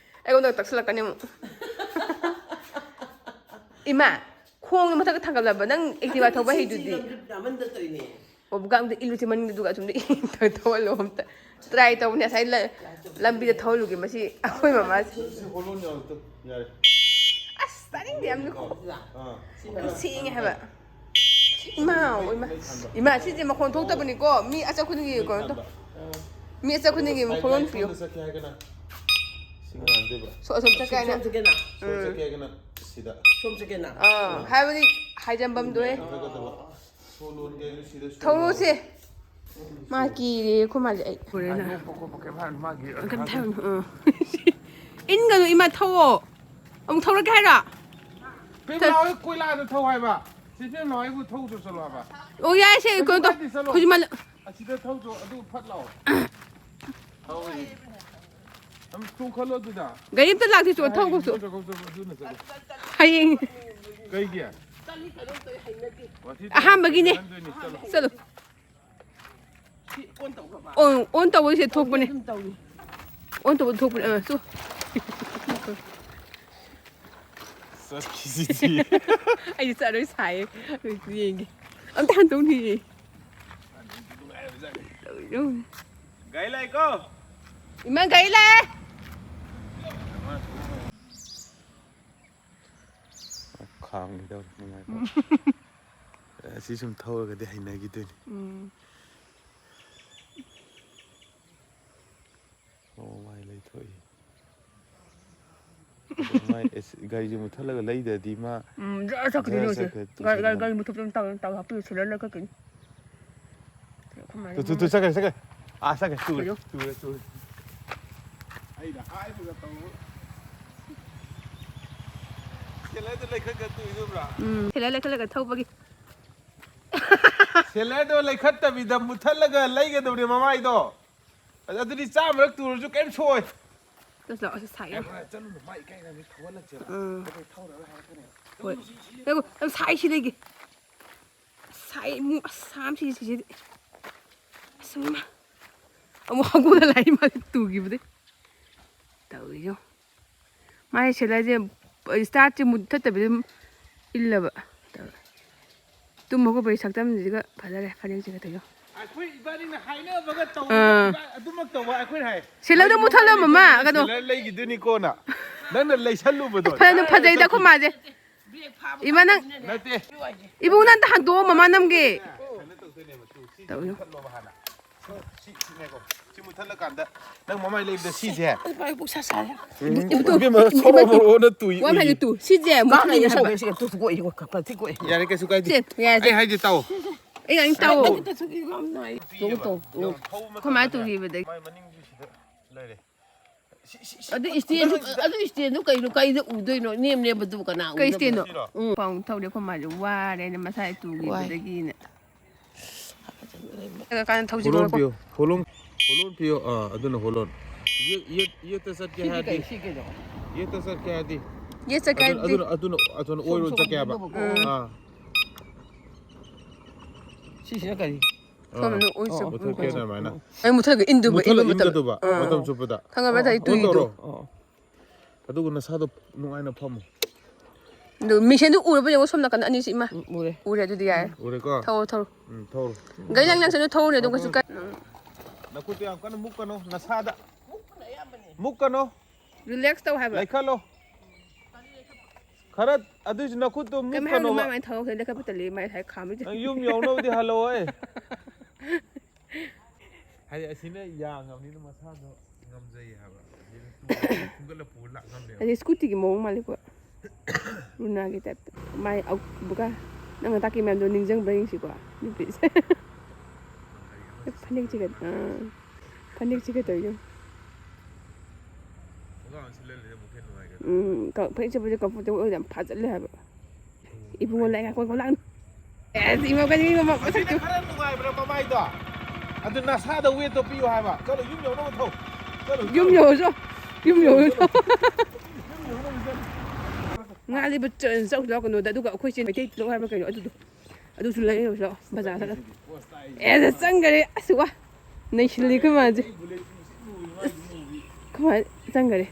ꯑꯩꯉꯣꯟꯗ ꯇꯛꯁꯤꯜꯂꯛꯀꯅꯤ ꯑꯃꯨꯛ꯫ ꯏꯃꯥ, ꯈꯣꯡꯗꯣ ꯃꯊꯛꯇ ꯊꯥꯡꯒꯠꯂꯕ? ꯅꯪ Activa ꯊꯧꯕ ꯍꯩꯗꯨꯗꯤ꯫ ꯑꯣ, ꯒꯥꯡꯗ ꯏꯜꯂꯨꯁꯦ ꯃꯅꯤꯡꯗ, ꯑꯗꯨꯒ ꯑꯁꯨꯝꯗ ꯊꯧꯍꯜꯂꯣ ꯑꯝꯇ꯫ Try ꯇꯧꯕꯅꯦ ꯉꯁꯥꯏ ꯂ-, ꯂꯝꯕꯤꯗ ꯊꯧꯍꯜꯂꯨꯒꯦ ꯃꯁꯤ ꯑꯩꯈꯣꯏ ꯃꯃꯥꯁꯦ꯫ ꯁꯤ ꯍꯣꯂꯣꯟ ꯌꯥꯎꯔꯛꯇꯣ꯫ ꯌꯥꯔꯦ꯫ ꯑꯁ, ꯇꯥꯅꯤꯡꯗꯦ ꯌꯥꯝꯅ꯫ ꯑꯥ꯫ ꯌꯥꯝ ꯁꯦꯡꯉꯦ ꯍꯥꯏꯕ꯫ ꯏꯃꯥ, ꯏꯃꯥ, ꯏꯃꯥ, ꯁꯤꯁꯦ ꯃꯈꯣꯟ ꯊꯣꯛꯇꯕꯅꯤꯀꯣ꯫ ꯃꯤ ꯑꯆꯥ ꯈꯨꯗꯤꯡꯒꯤ ꯀꯩꯅꯣ ꯇꯧ-, ꯃꯤ ꯑꯆꯥ ꯈꯨꯗꯤꯡꯒꯤ ꯍꯣꯂꯣꯟ ꯄꯤꯌꯨ꯫ ꯁꯣꯝꯗ ꯆꯠꯀꯦ ꯍꯥꯏꯔꯒꯅ ꯁꯤ ꯉꯥꯟꯗꯣꯏꯕ꯫ ꯁꯣ-, ꯑꯁꯣꯝ ꯆꯠꯀꯦ ꯍꯥꯏꯅ꯫ ꯁꯣꯝ ꯆꯠꯀꯦꯅ꯫ ꯎꯝ꯫ ꯁꯣꯝ ꯆꯠꯀꯦ ꯍꯥꯏꯔꯒꯅ ꯁꯤꯗ꯫ ꯁꯣꯝ ꯆꯠꯀꯦꯅ꯫ ꯑꯥ, ꯍꯥꯏꯕꯗꯤ ꯍꯥꯏꯖꯟꯐꯝꯗꯣ ꯍꯦ꯫ ꯁꯣ ꯂꯣꯟꯒꯦ ꯍꯥꯏꯔꯁꯨ ꯁꯤꯗ ꯁꯣ ꯊꯧꯔꯣꯁꯦ꯫ ꯂꯣꯟ꯫ ꯃꯥ ꯀꯤꯔꯦ ꯑꯩꯈꯣꯏ ꯃꯥꯁꯦ ꯑꯩ꯫ ꯍꯣꯔꯦꯟ ꯍꯥꯏꯗꯣꯛꯄ ꯈꯣꯠꯄ ꯀꯩꯝ ꯍꯥꯏꯔꯨꯅꯨ, ꯃꯥꯒꯤ ꯀꯩꯝ ꯍꯥꯏꯔꯨꯅꯨ, ꯑꯥ꯫ ꯏꯟꯒꯅꯨ ꯏꯃꯥ, ꯊꯧꯋꯣ꯫ ꯑꯃꯨꯛ ꯊꯧꯔꯛꯀꯦ ꯍꯥꯏꯔꯣ? ꯄꯦꯝꯂꯥ ꯍꯣꯏ ꯀꯣꯏꯂꯥꯗ ꯊꯧ ꯍꯥꯏꯕ꯫ ꯁꯤ ꯄꯦꯝꯂꯥ ꯍꯣꯏꯕꯨ ꯊꯧ ꯆꯠꯂꯣ ꯍꯥꯏꯕ꯫ ꯑꯣ, ꯌꯥꯏ, ꯁꯦ, ꯀꯩꯁꯨ ꯀꯩꯅꯣ ꯇꯧ꯫ ꯀꯥꯏꯗꯦ, ꯆꯠꯂꯣ꯫ ꯍꯧꯖꯤꯛ ꯃꯥ-, ꯑꯁꯤꯗ ꯊꯧ ꯆꯣ, ꯑꯗꯨ ꯐꯠ ꯂꯥꯛꯑꯣ꯫ ꯊꯧ꯫ ꯑꯗꯨꯝ ꯇꯣꯡꯈꯠꯂꯣ ꯑꯗꯨꯗ꯫ ꯒꯥꯔꯤ ꯑꯝꯇ ꯂꯥꯛꯇꯦ, ꯆꯣ, ꯊꯧ, ꯆꯣ꯫ ꯆꯠꯂꯣ, ꯆꯠꯂꯣ, ꯑꯗꯨꯅ ꯆꯠꯂꯣ꯫ ꯍꯌꯦꯡ꯫ ꯀꯩꯒꯤ? ꯋꯥꯊꯤ ꯑꯍꯥꯟꯕꯒꯤꯅꯦ꯫ ꯇꯧꯍꯟꯗꯣꯏꯅꯤ, ꯆꯠꯂꯣ꯫ ꯆꯠꯂꯣ꯫ ꯑꯣꯟ, ꯑꯣꯟ ꯇꯧꯕꯁꯦ ꯊꯣꯛꯄꯅꯦ꯫ ꯑꯣꯟ ꯇꯧꯕ ꯊꯣꯛꯄꯅꯦ꯫ ꯑ, ꯆꯣ꯫ ꯆꯠꯈꯤꯁꯤꯗꯤ꯫ ꯑꯩ ꯆꯠꯂꯣꯏ ꯁꯥꯏꯌꯦ꯫ ꯌꯦꯡꯒꯦ꯫ ꯑꯝꯇ ꯍꯟꯗꯣꯛꯅꯤꯌꯦ꯫ ꯒꯥꯔꯤ ꯂꯥꯛꯑꯦꯀꯣ? ꯏꯃꯥ, ꯒꯥꯔꯤ ꯂꯥꯛꯑꯦ꯫ ꯈꯥꯡꯈꯤꯗꯧꯔꯦ ꯅꯨꯡꯉꯥꯏꯕ꯫ ꯑꯁꯤ ꯁꯨꯝ ꯊꯧꯔꯒꯗꯤ ꯍꯩꯅꯈꯤꯗꯣꯏꯅꯤ꯫ ꯎꯝ꯫ ꯑꯣ, ꯃꯥꯏ ꯂꯩꯊꯣꯛꯏ꯫ ꯑꯗꯣ ꯃꯥꯏ ꯑꯦꯁ-, ꯒꯥꯔꯤꯁꯦ ꯃꯨꯠꯊꯠꯂꯒ ꯂꯩꯗ꯭ꯔꯗꯤ ꯃꯥ ꯎꯝ, ꯖꯔ ꯆꯠꯈꯤꯗꯣꯏꯅꯦ ꯖꯔ ꯍꯧꯖꯤꯛ꯫ ꯆꯠꯈ꯭ꯔꯦ, ꯒꯥꯔꯤ, ꯒꯥꯔꯤ, ꯇꯨꯁꯟꯅꯕ꯫ ꯒꯥꯔꯤ ꯃꯨꯠꯊꯠꯄꯗ ꯑꯗꯨꯝ ꯇꯥꯎ-, ꯇꯥꯎ ꯍꯥꯞꯄꯤꯌꯨ, ꯁꯤꯂꯔ ꯂꯩꯈꯠꯈꯤꯅꯤ꯫ ꯑꯩꯈꯣꯏ ꯃꯥꯅ ꯇꯨ, ꯇꯨ, ꯇꯨ, ꯃꯃꯥ ꯆꯠꯈ꯭ꯔꯦ, ꯆꯠꯈ꯭ꯔꯦ꯫ ꯑꯥ, ꯆꯠꯈ꯭ꯔꯦ, ꯇꯨꯔꯦ, ꯀꯩꯅꯣ? ꯇꯨꯔꯦ, ꯇꯨꯔꯦ꯫ ꯑꯩꯅ ꯍꯥꯏꯕꯒ ꯇꯧꯔ꯫ ꯁꯦꯂꯔꯗꯣ ꯂꯩꯈꯠꯈ꯭ꯔ ꯇꯨꯏꯗꯨꯕ꯭ꯔꯥ? ꯎꯝ, ꯁꯦꯂꯔ ꯂꯩꯈꯠꯂꯒ ꯊꯧꯕꯒꯤ꯫ ꯁꯦꯂꯔꯗꯣ ꯂꯩꯈꯠꯇꯕꯤꯗ ꯃꯨꯠꯊꯠꯂꯒ ꯂꯩꯒꯗꯕꯅꯦ ꯃꯃꯥꯏꯗꯣ꯫ ꯑꯗꯨꯗꯤ ꯆꯥꯝꯃꯔꯛ ꯇꯨꯔꯁꯨ ꯀꯩꯝ ꯁꯣꯛꯑꯣꯏ꯫ ꯆꯠꯂꯣ, ꯑꯁ ꯁꯥꯏ ꯌꯥꯝ꯫ ꯉꯥꯏꯈꯣ, ꯉꯥꯏꯈꯣ, ꯆꯠꯂꯨꯅꯨ, ꯃꯥ ꯏꯀꯥꯏꯅꯕꯅꯤ, ꯊꯧꯍꯜꯂꯛꯁꯦꯕ꯫ ꯎꯝ꯫ ꯑꯩꯈꯣꯏ ꯊꯧꯔꯒ ꯍꯥꯏꯔꯛꯀꯅꯦꯕ꯫ ꯍꯣꯏ꯫ ꯉꯥꯏꯈꯣ, ꯌꯥꯝ ꯁꯥꯏ ꯁꯤꯗꯒꯤ꯫ ꯁꯥꯏ ꯏꯃꯨꯡ, ꯑꯁ, ꯁꯥ ꯑꯃ ꯁꯤꯁꯦ, ꯁꯤꯁꯤꯗꯤ꯫ ꯑꯁ, ꯏꯃꯥ꯫ ꯑꯃꯨꯛ ꯍꯧꯒꯠꯂ ꯂꯥꯛꯏ ꯃꯥꯗꯤ ꯇꯨꯈꯤꯕꯗꯩ꯫ ꯇꯧꯔꯤꯁꯦ ꯌꯦꯡꯉꯣ꯫ ꯃꯥꯏ ꯁꯦꯂꯔꯁꯦ, ꯁ꯭ꯇꯥꯔꯠꯁꯦ ꯃꯨꯠꯊꯠꯇꯕꯤꯗ ꯑꯗꯨꯝ ꯏꯜꯂꯕ꯫ ꯇꯨꯝ ꯍꯧꯒꯠꯄꯒꯤ ꯁꯛꯇꯝꯁꯤꯒ ꯐꯖꯔꯦ, ꯐꯅꯦꯛꯁꯤꯒ ꯇꯧꯔꯤꯁꯦ ꯌꯦꯡꯉꯣ꯫ ꯑꯩꯈꯣꯏ ꯏꯕꯥꯅꯤꯅ ꯍꯥꯏꯅꯕꯒ ꯇꯧꯔꯒ ꯑꯥ꯫ ꯏꯕꯥ-, ꯑꯗꯨꯃꯛ ꯇꯧꯕ ꯑꯩꯈꯣꯏꯅ ꯍꯥꯏ꯫ ꯁꯦꯂꯔꯗꯣ ꯃꯥꯒꯤ ꯃꯨꯠꯊꯠꯂꯣ, ꯃꯃꯥ, ꯃꯃꯥ, ꯀꯩꯅꯣ꯫ ꯁꯦꯂꯔ ꯂꯩꯈꯤꯗꯣꯏꯅꯤꯀꯣꯅ ꯅꯪꯅ ꯂꯩꯁꯜꯂꯨꯕꯗꯣ꯫ ꯐꯖꯅ ꯐꯖꯩꯗ ꯑꯩꯈꯣꯏ ꯃꯥꯁꯦ꯫ ꯏꯃꯥ, ꯅꯪ, ꯅꯠꯇꯦ꯫ ꯏꯕꯨꯡ, ꯅꯪ ꯑꯝꯇ ꯍꯟꯗꯣꯛꯑꯣ, ꯃꯃꯥ ꯅꯝꯒꯦ꯫ ꯀꯩꯅꯣ ꯇꯧꯗꯣꯏꯅꯦꯕ, ꯇꯨ, ꯁꯤ ꯇꯧꯔꯤꯅꯣ? ꯃꯨꯠꯊꯠꯂꯣꯕ ꯍꯥꯟꯅ꯫ ꯁꯤ, ꯁꯤ, ꯉꯥꯏꯈꯣ꯫ ꯁꯤ ꯃꯨꯠꯊꯠꯂꯀꯥꯟꯗ ꯅꯪ ꯃꯃꯥꯏ ꯂꯩꯕꯗ ꯁꯤꯁꯦ꯫ ꯑꯩ ꯄꯨꯛ ꯁꯥ ꯁꯥꯔꯦ꯫ ꯎꯝ꯫ ꯏꯕꯨꯡ, ꯏꯕꯦꯝꯃ, ꯏꯕꯨꯡ, ꯁꯣꯔ ꯏꯕꯨꯡ, ꯍꯣꯟꯅ ꯇꯨꯏ, ꯋꯥ ꯑꯃ ꯍꯥꯏꯒꯦ, ꯎꯏ꯫ ꯇꯨ꯫ ꯁꯤꯁꯦ ꯀꯥꯡ ꯃꯨꯠꯊꯠꯂꯤꯅꯦ ꯂꯩꯕ ꯍꯥꯏꯕ꯫ ꯁꯣꯔ ꯍꯣꯟꯁꯤꯒ ꯇꯨ ꯀꯣꯛꯏ, ꯀꯣꯛ ꯀꯥꯡ ꯂꯩꯕ ꯁꯤꯒ ꯇꯨ ꯀꯣꯛꯏ꯫ ꯌꯥꯔꯦ, ꯀꯩꯁꯨ ꯀꯥꯏꯗꯦ꯫ ꯁꯦ, ꯌꯥꯔꯦ, ꯁꯦ꯫ ꯑꯩ ꯍꯥꯏꯁꯦ ꯇꯥꯎ꯫ ꯑꯩ ꯉꯥꯡ ꯇꯥꯎ꯫ Two, two, two. ꯌꯥꯝ ꯊꯧꯕ ꯈꯣꯏ ꯃꯥ ꯃꯇꯝꯗꯅꯦ꯫ ꯇꯨꯈꯤꯕꯗꯒꯤ꯫ ꯃꯥꯏ ꯃꯅꯤꯡꯁꯨ ꯁꯤꯗ ꯂꯩꯔꯦ꯫ ꯑꯗꯨ ꯏꯁꯇꯦꯟꯗꯨ, ꯑꯗꯨ ꯏꯁꯇꯦꯟꯗꯨ ꯀꯩꯅꯣ, ꯀꯩꯗ ꯎꯗꯣꯏꯅꯣ? ꯅꯦꯝ ꯅꯦꯝꯕꯗꯨ ꯀꯅꯥ ꯀꯩ ꯎꯅꯕ? ꯏꯁꯇꯦꯟꯅꯣ? ꯁꯤꯔꯣ? ꯎꯝ꯫ ꯄꯥꯎ ꯊꯧꯔꯦ, ꯑꯩꯈꯣꯏ ꯃꯥꯁꯦ ꯋꯥꯔꯦꯅ ꯃꯁꯥꯁꯦ ꯇꯨꯈꯤꯕꯗꯒꯤꯅ꯫ ꯀꯥꯟꯗ ꯊꯧꯁꯤ ꯍꯣꯂꯣꯟ ꯉꯥꯏꯈꯣ꯫ ꯄꯤꯌꯣ, ꯍꯣꯂꯣꯟ, ꯍꯣꯂꯣꯟ ꯄꯤꯌꯣ꯫ ꯑꯥ, ꯑꯗꯨꯅ ꯍꯣꯂꯣꯟ꯫ ꯌꯦꯠ, ꯌꯦꯠ, ꯌꯦꯠꯇ ꯆꯠꯀꯦ ꯁꯤꯗꯤ ꯍꯥꯏꯔꯗꯤ, ꯀꯩ, ꯁꯤ ꯀꯩꯅꯣ? ꯌꯦꯠꯇ ꯆꯠꯀꯦ ꯍꯥꯏꯔꯗꯤ, ꯌꯦꯠ ꯆꯠꯀꯦ ꯑꯗꯨꯅ, ꯍꯥꯏꯔꯗꯤ? ꯑꯗꯨꯅ, ꯑꯗꯨꯅ, ꯑꯗꯨꯅ ꯁꯣꯝ, ꯑꯣꯏꯔꯣꯝ ꯁꯣꯝ ꯆꯠꯀꯦ ꯍꯥꯏꯕ꯫ ꯏꯟꯗꯧꯕꯀꯣ꯫ ꯑꯥ꯫ ꯁꯤꯁꯤꯅ ꯀꯔꯤ? ꯁꯣꯝꯗ ꯑꯥ꯫ ꯑꯣꯏꯁꯨ꯫ ꯃꯨꯊꯠꯀꯦ ꯑꯗꯨꯃꯥꯏꯅ꯫ ꯑꯩ ꯃꯨꯊꯠꯂꯒ ꯏꯟꯗꯨꯕ, ꯃꯨꯊꯠꯂ ꯏꯟꯕ ꯃꯇꯝ-, ꯏꯟꯒꯗꯧꯕ, ꯑꯥ꯫ ꯃꯇꯝ ꯆꯨꯞꯄꯗ꯫ ꯈꯪꯉꯕ ꯅꯠꯇ꯭ꯔꯥ? ꯑꯩ ꯑꯣꯟ ꯇꯨꯏꯗꯣ? ꯇꯧꯔꯣ꯫ ꯑꯣ꯫ ꯑꯗꯨꯒ ꯅꯁꯥꯗꯣ ꯅꯨꯡꯉꯥꯏꯅ ꯐꯝꯃꯣ꯫ ꯑꯗꯨ ꯃꯤꯡꯁꯦꯟꯗꯨ ꯎꯔꯕ ꯌꯦꯡꯉꯣ, ꯁꯣꯝ ꯅꯥꯀꯟꯗ ꯑꯅꯤꯁꯤ, ꯏꯃꯥ꯫ ꯎꯝ, ꯎꯔꯦ꯫ ꯎꯔꯦ, ꯑꯗꯨꯗꯤ ꯌꯥꯔꯦ꯫ ꯎꯔꯦꯀꯣ? ꯊꯧꯔꯣ, ꯊꯧꯔꯣ꯫ ꯎꯝ, ꯊꯧꯔꯣ꯫ ꯒꯥꯔꯤ ꯂꯥꯡ ꯂꯥꯡ ꯆꯠꯅ ꯊꯧꯔꯨꯅꯦ, ꯑꯗꯨꯝ ꯀꯩꯁꯨ ꯀꯥꯏ-, ꯎꯝ꯫ ꯅꯈꯨꯠꯇꯣ ꯌꯥꯝ ꯀꯟꯅ ꯃꯨꯛꯀꯅꯣ, ꯅꯁꯥꯗ꯫ ꯃꯨꯛꯀꯅꯣ꯫ Relax ꯇꯧ ꯍꯥꯏꯕ꯫ ꯂꯩꯈꯠꯂꯣ꯫ ꯈꯔ ꯑꯗꯨꯏꯁꯨ ꯅꯈꯨꯠꯇꯣ ꯀꯩꯝ ꯍꯥꯏꯔꯨꯅꯨ, ꯃꯨꯛꯀꯅꯣꯕ꯫ ꯃꯥ ꯃꯥꯏ ꯊꯕꯛꯁꯦ ꯂꯦꯞꯈꯠꯄ ꯇꯜꯂꯤ, ꯃꯥꯏ ꯉꯁꯥꯏ ꯈꯥꯝꯃꯤꯁꯦ꯫ ꯅꯪ ꯌꯨꯝ ꯌꯧꯅꯕꯗꯤ ꯍꯜꯂꯛꯑꯣ, ꯑꯩ꯫ ꯍꯥꯏꯗꯤ ꯑꯁꯤꯅ ꯌꯥ ꯉꯝꯅꯤꯅ ꯃꯁꯥꯗꯣ ꯉꯝꯖꯩ ꯍꯥꯏꯕ꯫ ꯑꯗꯨꯅ ꯇꯨ-, ꯈꯨꯝꯒꯠꯂ ꯄꯨꯔ ꯂꯥꯛ ꯉꯝꯃꯦꯕ꯫ ꯑꯗꯩ ꯁ꯭ꯀꯨꯇꯤꯒꯤ ꯃꯑꯣꯡ ꯃꯥꯜꯂꯤꯀꯣ꯫ ꯔꯨꯅꯥꯒꯤ ꯇꯥꯏꯞꯇ꯫ ꯃꯥꯏ ꯑ-, ꯕꯨꯀꯥ, ꯅꯪꯅ ꯇꯥꯛꯈꯤ ꯃꯌꯥꯝꯗꯣ ꯅꯤꯡꯁꯤꯡꯕ꯭ꯔꯥ ꯌꯦꯡꯁꯤꯀꯣ, ꯅꯨꯄꯤꯁꯦ꯫ ꯐꯅꯦꯛꯁꯤꯒ, ꯑꯥ, ꯐꯅꯦꯛꯁꯤꯒ ꯇꯧꯔꯤꯗꯣ꯫ ꯈꯣꯡꯒ꯭ꯔꯥꯎ ꯑꯃ ꯁꯤꯜꯍꯜꯂꯗꯤ ꯑꯃꯨꯛ ꯍꯦꯟꯅ ꯅꯨꯡꯉꯥꯏꯒꯗ꯭ꯔꯥ? ꯎꯝ, ꯀ-, ꯐꯅꯦꯛ ꯁꯦꯠꯄꯁꯦ comfortable ꯑꯣꯏꯗꯦ, ꯌꯥꯝ ꯐꯥꯖꯜꯂꯦ ꯍꯥꯏꯕ꯫ ꯏꯕꯨꯡꯉꯣ, ꯂꯥꯏ ꯉꯥꯛꯄ ꯂꯥꯛꯅꯨ꯫ ꯑꯦꯁ, ꯏꯃꯣ, ꯀꯔꯤ ꯏꯃꯣ, ꯃꯁꯛꯇꯨ꯫ ꯈꯔ ꯅꯨꯡꯉꯥꯏꯕ꯭ꯔꯥ ꯃꯃꯥꯏꯗꯣ? ꯑꯗꯨ ꯅꯁꯥꯗ ꯋꯦꯠꯇꯣ ꯄꯤꯌꯨ ꯍꯥꯏꯕ꯫ ꯆꯠꯂꯣ, ꯌꯨꯝ ꯌꯧꯅꯕ ꯊꯧ꯫ ꯆꯠꯂꯣ, ꯌꯨꯝ ꯆꯠꯂꯣ꯫ ꯌꯧꯔꯁꯨ, ꯌꯨꯝ ꯌꯧꯔꯁꯨ꯫ ꯌꯨꯝ ꯌꯧꯅꯕ ꯆꯠꯂꯣ꯫ ꯉꯥ ꯂꯩꯕ ꯆ-, ꯆꯧꯁꯤ ꯂꯥꯛꯑꯣ ꯀꯩꯅꯣꯗ, ꯑꯗꯨꯒ ꯑꯩꯈꯣꯏ ꯆꯦ ꯃꯩꯇꯩ ꯂꯧ ꯍꯥꯏꯕ꯭ꯔꯥ ꯀꯩꯅꯣ ꯑꯗꯨꯗꯣ꯫ ꯑꯗꯨꯁꯨ ꯂꯩꯔꯨꯁꯤ ꯂꯥꯛꯑꯣ, ꯕꯖꯥꯔ ꯆꯠꯂ꯫ ꯑꯦ, ꯆꯪꯈꯔꯦ꯫ ꯑꯁ, ꯋꯥ꯫ ꯅꯩꯁꯤꯜꯂꯤ ꯑꯩꯈꯣꯏ ꯃꯥꯁꯦ꯫ ꯑꯩꯈꯣꯏ ꯃꯥ ꯆꯪꯈꯔꯦ꯫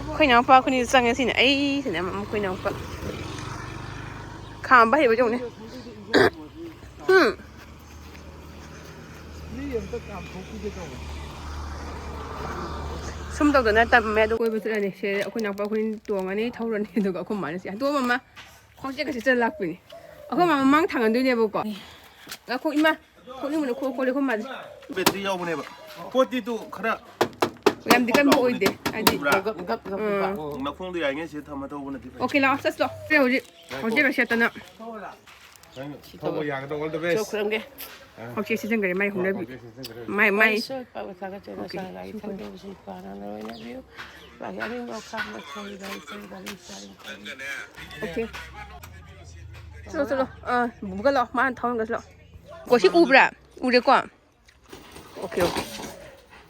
ꯑꯩꯈꯣꯏ ꯏꯅꯥꯎꯄꯥ ꯑꯩꯈꯣꯏꯅꯤ ꯆꯪꯉꯦ ꯁꯤꯅꯦ꯫ ꯑꯩ ꯁꯤꯅꯦ ꯑꯃ ꯑꯩꯈꯣꯏ ꯏꯅꯥꯎꯄꯥ꯫ ꯈꯥꯝꯕ ꯍꯩꯕ ꯌꯦꯡꯉꯨꯅꯦ꯫ ꯎꯝ꯫ ꯃꯤ ꯑꯝꯇ ꯀꯥꯝꯊꯣꯛꯄꯤꯒꯦ ꯇꯧꯕꯅꯦ꯫ ꯁꯨꯝ ꯇꯧꯗꯅ ꯇꯝꯃꯦ꯫ ꯑꯗꯨ ꯀꯣꯏꯕ ꯆꯠꯂꯅꯤ꯫ ꯁꯦ ꯑꯩꯈꯣꯏ ꯏꯅꯥꯎꯄꯥ ꯑꯩꯈꯣꯏꯅꯤ ꯇꯣꯡꯉꯅꯤ, ꯊꯧꯔꯅꯤ꯫ ꯑꯗꯨꯒ ꯑꯩꯈꯣꯏ ꯃꯥꯅ ꯁꯤ ꯍꯟꯗꯣꯛꯑꯣ ꯃꯃꯥ꯫ ꯈꯣꯡꯆꯠꯀ ꯆꯠꯆ ꯂꯥꯛꯄꯤꯅꯤ꯫ ꯑꯩꯈꯣꯏ ꯃꯥ ꯃꯃꯥꯡ ꯊꯥꯡꯒꯟꯗꯣꯏꯅꯦꯕꯀꯣ꯫ ꯉꯥꯏꯈꯣ ꯏꯃꯥ, ꯊꯣꯛꯅꯤꯡꯕꯅ ꯈꯣ ꯈꯣꯜꯂꯦ ꯑꯩꯈꯣꯏ ꯃꯥꯁꯦ꯫ ꯕꯦꯇ꯭ꯔꯤ ꯌꯥꯎꯕꯅꯦꯕ꯫ ꯄꯣꯠꯇꯤ ꯇꯨ ꯈꯔ ꯌꯥꯝꯗꯤ ꯀꯟꯕ ꯎꯕ꯭ꯔꯥ? ꯑꯣꯏꯗꯦ꯫ ꯍꯥꯏꯗꯤ ꯒꯞ, ꯒꯞ, ꯒꯞ, ꯎꯝ꯫ ꯒꯞ꯫ ꯃꯈꯣꯡꯗꯣ ꯌꯥꯔꯤꯉꯩ ꯁꯤꯗ ꯊꯝꯃ ꯊꯧꯕꯅ ꯐꯩ꯫ ꯑꯣꯀꯦ, ꯂꯥꯛꯑꯣ, ꯆꯠꯁꯤ ꯂꯥꯛꯑꯣ꯫ ꯁꯦ ꯍꯧꯖꯤꯛ, ꯉꯥꯏꯈꯣ꯫ ꯍꯧꯖꯤꯛ ꯁꯦꯠꯇꯅ꯫ ꯅꯪ ꯁꯤ ꯊꯧꯕ ꯇꯧꯔꯣ꯫ ꯌꯥꯒꯗ꯭ꯔꯥ? All the best꯫ ꯆꯣ ꯈꯨꯔꯝꯒꯦ꯫ ꯑꯥ꯫ ꯍꯧꯖꯤꯛ ꯁꯤꯖꯤꯟꯈ꯭ꯔꯦ ꯃꯥꯏ ꯍꯧꯅꯕꯤ꯫ ꯍꯧꯖꯤꯛ ꯁꯤꯖꯤꯟꯈ꯭ꯔꯦ꯫ ꯃꯥꯏ, ꯃꯥꯏ꯫ ꯃꯥꯏꯁꯨ ꯄꯥꯕ ꯊꯥꯒꯠꯆꯔꯤ, ꯑꯣꯀꯦ꯫ ꯅꯁꯥ ꯒꯥꯔꯤ ꯁꯤ ꯊꯧꯗꯣꯛꯄꯁꯤ ꯄꯥꯅ ꯂꯣꯏꯅꯕꯤꯌꯨ꯫ ꯂꯥꯛꯀꯦ, ꯑꯅꯤꯡꯕ ꯈꯥꯝꯕ ꯊꯧꯔꯤꯕ ꯑꯩ ꯊꯧꯔꯤꯕ ꯑꯩ ꯆꯥꯔꯤ꯫ ꯑꯣꯀꯦ꯫ ꯆꯠꯂꯣ, ꯆꯠꯂꯣ꯫ ꯑꯥ, ꯕꯨꯕꯣꯛꯀ ꯂꯥꯛꯑꯣ꯫ ꯃꯥꯅ ꯊꯧꯍꯟꯒꯁꯤ ꯂꯥꯛꯑꯣ꯫ ꯀꯣ, ꯁꯤ ꯎꯕ꯭ꯔꯥ? ꯎꯔꯦꯀꯣ? Okay, okay.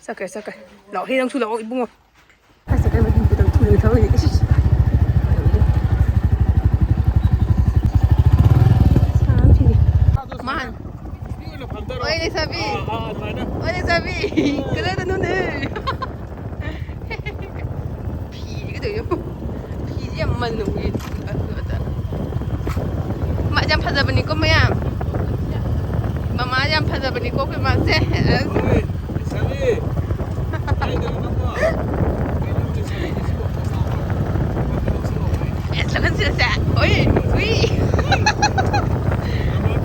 ꯆꯠꯈ꯭ꯔꯦ, ꯆꯠꯈ꯭ꯔꯦ꯫ ꯂꯥꯛꯑꯣ, ꯍꯦ, ꯅꯪꯁꯨ ꯂꯥꯛꯑꯣ, ꯏꯕꯨꯡꯉꯣ꯫ ꯑꯁ, ꯀꯩꯅꯣ, ꯊꯨꯅ ꯊꯧꯔꯤꯅꯦ꯫ ꯏꯁ, ꯏꯁ꯫ ꯁꯥ ꯌꯥꯝ ꯊꯤꯔꯦ꯫ ꯃꯥꯅ꯫ ꯍꯣꯏ, ꯂꯩꯁꯥꯕꯤ꯫ ꯑꯥ, ꯑꯥ, ꯑꯗꯨꯃꯥꯏꯅ꯫ ꯍꯣꯏ, ꯂꯩꯁꯥꯕꯤ꯫ ꯀꯗꯥꯏꯗꯅꯣꯅꯦ? ꯐꯤꯁꯦ ꯀꯩꯗꯧꯔꯤꯅꯣ? ꯐꯤꯁꯦ ꯌꯥꯝ ꯃꯟꯅ ꯎꯏꯌꯦ꯫ ꯑꯗꯨ ꯑꯗ꯫ ꯃꯥꯁꯦ ꯌꯥꯝ ꯐꯖꯕꯅꯤꯀꯣ ꯃꯌꯥꯝ꯫ ꯃꯃꯥ ꯌꯥꯝ ꯐꯖꯕꯅꯤꯀꯣ ꯑꯩꯈꯣꯏ ꯃꯥꯁꯦ꯫ ꯑꯁ꯫ ꯍꯣꯏ, ꯂꯩꯁꯥꯕꯤ꯫ ꯀꯥꯏꯗꯅꯣ ꯅꯪꯕꯣ? ꯁꯦ, ꯁꯦ꯫ ꯍꯣꯏ, ꯍꯨꯏ꯫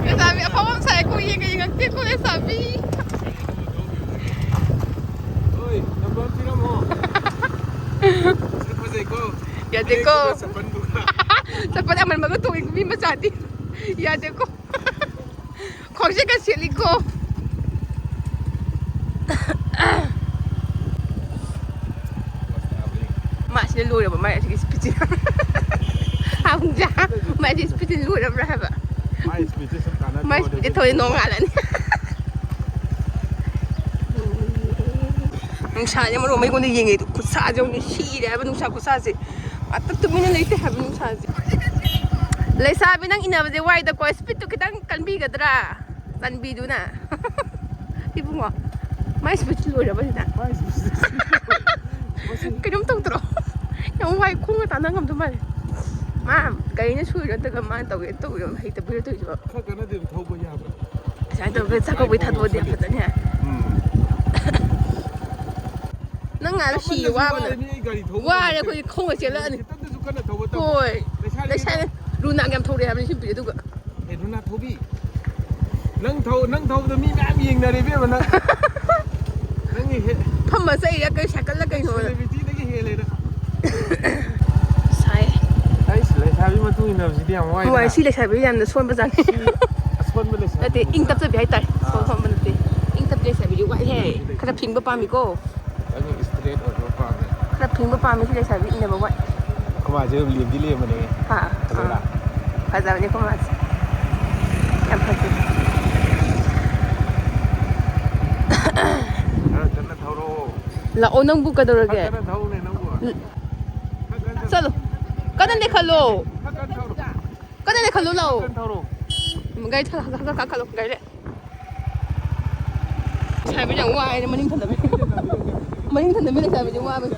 ꯂꯩꯁꯥꯕꯤ ꯑꯐꯥꯎꯕ ꯑꯃ ꯁꯥꯏꯀꯣ, ꯌꯦꯡꯒ ꯌꯦꯡꯉꯛꯇꯦꯀꯣ, ꯂꯩꯁꯥꯕꯤ꯫ ꯍꯣꯏ, ꯅꯝꯕꯔ ꯄꯤꯔꯝꯃꯣ꯫ ꯁꯤ ꯐꯖꯩꯀꯣ꯫ ꯌꯥꯗꯦꯀꯣ꯫ ꯑꯩ ꯆꯄꯟꯗꯨꯒ꯫ ꯆꯄꯟ ꯑꯃꯟꯕꯒ ꯇꯣꯡꯉꯤ ꯃꯤ ꯃꯆꯥꯗꯤ꯫ ꯌꯥꯗꯦꯀꯣ꯫ ꯈ꯭ꯋꯥꯡꯁꯦ ꯀ ꯁꯦꯠꯂꯤꯀꯣ꯫ ꯃꯥꯁꯤꯅ ꯂꯣꯏꯔꯕ ꯃꯥꯏ ꯑꯁꯤꯒꯤ ꯁ꯭ꯄꯤꯠꯁꯤꯅ꯫ ꯍꯥꯎꯖꯥ, ꯃꯥꯏ ꯑꯁꯤ ꯁ꯭ꯄꯤꯠꯁꯤ ꯂꯣꯏꯔꯕ꯭ꯔꯥ ꯍꯥꯏꯕ꯫ ꯃꯥꯏ ꯁ꯭ꯄꯤꯠꯁꯤ ꯁꯨꯝ ꯇꯥꯟꯅ ꯃꯥꯏ ꯁ꯭ꯄꯤꯠꯁꯤ ꯊꯧꯔꯤ ꯅꯣꯡꯉꯥꯜꯂꯅꯤ꯫ ꯅꯨꯡꯁꯥꯁꯦ ꯃꯔꯣꯟ ꯑꯃ ꯑꯩꯉꯣꯟꯗ ꯌꯦꯡꯉꯦ, ꯈꯨꯠꯁꯥꯁꯦ ꯌꯦꯡꯉꯨꯅꯦ, ꯁꯤꯔꯦ ꯍꯥꯏꯕ ꯅꯨꯡꯁꯥ ꯈꯨꯠꯁꯥꯁꯦ꯫ ꯑꯇ ꯇꯨꯃꯤꯟꯅ ꯂꯩꯇꯦ ꯍꯥꯏꯕ ꯅꯨꯡꯁꯥꯁꯦ꯫ ꯂꯩꯁꯥꯕꯤ ꯅꯪ ꯏꯟꯅꯕꯁꯦ ꯋꯥꯏꯗꯀꯣ, ꯁ꯭ꯄꯤꯠꯇꯨ ꯈꯤꯇꯪ ꯀꯟꯕꯤꯒꯗ꯭ꯔꯥ? ꯆꯟꯕꯤꯗꯨꯅ꯫ ꯏꯕꯨꯡꯉꯣ, ꯃꯥꯏ ꯁ꯭ꯄꯤꯠꯁꯤ ꯂꯣꯏꯔꯕ ꯁꯤꯗ? ꯃꯥꯏ ꯁ꯭ꯄꯤꯠꯁꯤ ꯂꯣꯏꯔꯕ꯫ ꯀꯩꯅꯣꯝ ꯇꯧꯗ꯭ꯔꯣ? ꯌꯥꯝ ꯋꯥꯏ, ꯈꯣꯡꯒ ꯇꯥꯟꯅ ꯉꯝꯗꯧ ꯃꯥꯜꯂꯦ꯫ ꯃꯥ ꯒꯥꯔꯤꯅ ꯁꯣꯏꯔꯤꯔꯣ ꯅꯠꯇ꯭ꯔꯒ ꯃꯥꯅ ꯇꯧꯒꯦ ꯇꯧꯔꯤꯔꯣ, ꯍꯩꯇꯕꯩꯔꯣ ꯇꯧꯔꯤꯁꯤꯕꯣ? ꯈꯔ ꯀꯟꯅꯗꯤ ꯑꯗꯨꯝ ꯊꯧꯕ ꯌꯥꯕ꯭ꯔꯥ? ꯁꯨꯃꯥꯏꯅ ꯇꯧꯔꯒ ꯆꯥꯛ ꯀꯧꯕꯩ ꯊꯥꯗꯣꯛꯑꯗꯤ ꯌꯥꯝ ꯐꯖꯅꯤ ꯍꯥꯏ꯫ ꯎꯝ꯫ ꯅꯪ ꯉꯥꯏꯕ ꯁꯤ ꯀꯃꯟꯗꯁꯨ ꯋꯥꯕꯅ꯫ ꯋꯥꯔꯅꯤ ꯑꯩ ꯒꯥꯔꯤ ꯊꯧꯕ ꯋꯥꯔꯦ ꯉꯝꯗꯦ꯫ ꯑꯩꯈꯣꯏꯗꯤ ꯈꯣꯡꯅ ꯆꯦꯜꯂꯛꯑꯅꯤ꯫ ꯈꯤꯇꯪꯗꯁꯨ ꯀꯟꯅ ꯊꯧꯕ ꯇꯝꯃꯣ꯫ ꯍꯣꯏ꯫ ꯂꯩꯁꯥꯕꯤ ꯂꯩꯁꯥꯕꯤ ꯅꯪ ꯔꯨꯅꯥꯒ ꯌꯥꯝ ꯊꯧꯔꯛꯑꯦ ꯍꯥꯏꯕꯅꯤ ꯁꯤ ꯅꯨꯄꯤꯁꯦ ꯑꯗꯨꯒ꯫ ꯑꯦ, ꯔꯨꯅꯥ ꯊꯧꯕꯤ꯫ ꯅꯪ ꯊꯧ-, ꯅꯪ ꯊꯧꯕꯗ ꯃꯤ ꯃꯌꯥꯝ ꯌꯦꯡꯅꯔꯦ ꯏꯕꯦꯝꯃ ꯅꯪ꯫ ꯅꯪꯒꯤ ꯍꯦ-, ꯐꯝꯃ ꯆꯠꯏꯔꯥ ꯀꯩ ꯁꯥꯏꯀꯜꯂ ꯀꯩꯅꯣ? Celebrityꯗꯒꯤ ꯍꯦꯜꯂꯦ ꯅꯪ꯫ ꯁꯥꯏ꯫ ꯑꯩꯁ, ꯂꯩꯁꯥꯕꯤ ꯃꯇꯨꯡ ꯏꯟꯅꯕꯁꯤꯗꯤ ꯌꯥꯝ ꯋꯥꯏꯗ꯫ ꯍꯣꯏ, ꯁꯤ ꯂꯩꯁꯥꯕꯤ ꯌꯥꯝꯅ ꯁꯣꯟꯕ ꯖꯥꯠꯅꯤ꯫ ꯁꯤ ꯑꯁꯣꯟꯕ ꯂꯩꯁꯥꯕꯤ ꯅꯠꯇꯦ, ꯅꯠꯇ꯭ꯔꯥ? ꯏꯪ ꯇꯞꯆꯕꯤ ꯍꯥꯏꯇꯥꯔꯦ꯫ ꯑꯥ꯫ ꯁꯣꯟ ꯁꯣꯟꯕ ꯅꯠꯇꯦ꯫ ꯏꯪ ꯇꯞꯆꯩ ꯂꯩꯁꯥꯕꯤꯗꯤ ꯋꯥꯏꯍꯦ꯫ ꯈꯔ ꯐꯤꯡꯕ ꯄꯥꯝꯃꯤꯀꯣ꯫ ꯅꯪ straight ꯑꯣꯏꯕ ꯄꯥꯝꯃꯦ꯫ ꯈꯔ ꯐꯤꯡꯕ ꯄꯥꯝꯃꯤ ꯁꯤ ꯂꯩꯁꯥꯕꯤ ꯏꯟꯅꯕ ꯋꯥꯏ꯫ ꯑꯩꯈꯣꯏ ꯃꯥꯁꯦ ꯑꯗꯨꯝ ꯂꯦꯝꯗꯤ ꯂꯦꯝꯕꯅꯦ꯫ ꯑꯥ, ꯐꯖꯕ꯭ꯔꯥ? ꯑꯥ꯫ ꯐꯖꯕꯅꯦ ꯑꯩꯈꯣꯏ ꯃꯥꯁꯦ꯫ ꯌꯥꯝ ꯐꯖꯩ꯫ ꯈꯔ ꯀꯟꯅ ꯊꯧꯔꯛꯑꯣ꯫ ꯂꯥꯛꯑꯣ, ꯅꯪꯕꯨ ꯀꯩꯗꯧꯔꯒꯦ? ꯈꯔ ꯀꯟꯅ ꯊꯧꯅꯦ ꯅꯪꯕꯨ꯫ ꯈꯔ ꯀꯟꯅ ꯆꯠꯂꯣ꯫ ꯀꯟꯅ ꯂꯩꯈꯠꯂꯣ꯫ ꯈꯔ ꯀꯟꯅ ꯊꯧꯔꯣ꯫ ꯀꯟꯅ ꯂꯩꯈꯠꯂꯣ, ꯂꯥꯛꯑꯣ꯫ ꯀꯟꯅ ꯊꯧꯔꯣ꯫ ꯒꯥꯔꯤ ꯊ-, ꯊ-, ꯊ-, ꯀꯥꯈꯠꯂꯣ, ꯒꯥꯔꯤ꯫ ꯂꯩꯁꯥꯕꯤ ꯌꯥꯝ ꯋꯥꯏꯅꯦ, ꯃꯅꯤꯡ ꯊꯝꯗꯕꯤ꯫ ꯃꯅꯤꯡ ꯊꯝꯗꯕꯤ ꯂꯩꯁꯥꯕꯤꯗꯤ ꯋꯥꯕꯅꯤ꯫